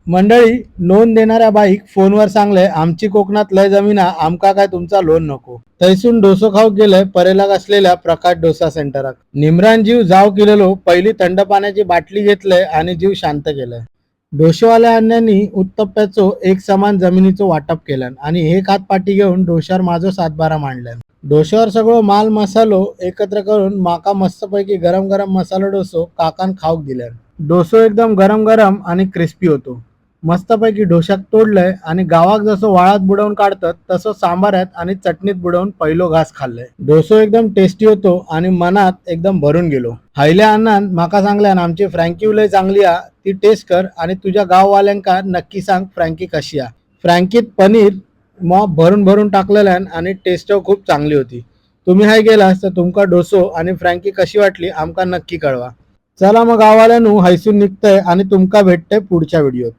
मंडळी, लोन देणाऱ्या बाईक फोनवर सांगले, आमची कोकणात लय जमीन, आमका काय तुमचा लोन नको. थैसून डोसो खाऊक गेलंय परेलाक असलेल्या प्रकाश डोसा सेंटराक. निमरान जीव जाव केलेलो. पहिली थंड पाण्याची बाटली घेतलंय आणि जीव शांत केलंय. डोशेवाल्या अण्णांनी उत्तप्प्याचो एक समान जमिनीचो वाटप केल्यान आणि एक हात पाठी घेऊन डोशावर माझो सातबारा मांडल्यान. डोश्यावर सगळो माल मसालो एकत्र करून माका मस्तपैकी गरम गरम मसालो डोसो काकान खाऊक दिल्यान. डोसो एकदम गरम गरम आणि क्रिस्पी होतो. मस्तपैकी डोशाक तोडलंय आणि गावाक जसं वाळात बुडवून काढतात तसं सांबारात आणि चटणीत बुडवून पहिलो घास खाल्लंय. डोसो एकदम टेस्टी होतो आणि मनात एकदम भरून गेलो. हैल्या अण्णान माका सांगल्यान, आमची फ्रँकी लय चांगली हा, ती टेस्ट कर आणि तुझ्या गाववाल्यांका नक्की सांग फ्रँकी कशी हा. फ्रँकीत पनीर मग भरून भरून टाकलेल्यान आणि टेस्ट खूप चांगली होती. तुम्ही हाय गेलास तर तुमका डोसो आणि फ्रँकी कशी वाटली आमका नक्की कळवा. चला मग गाववाल्यानू, हैसून निघतंय आणि तुमका भेटतंय पुढच्या व्हिडिओत.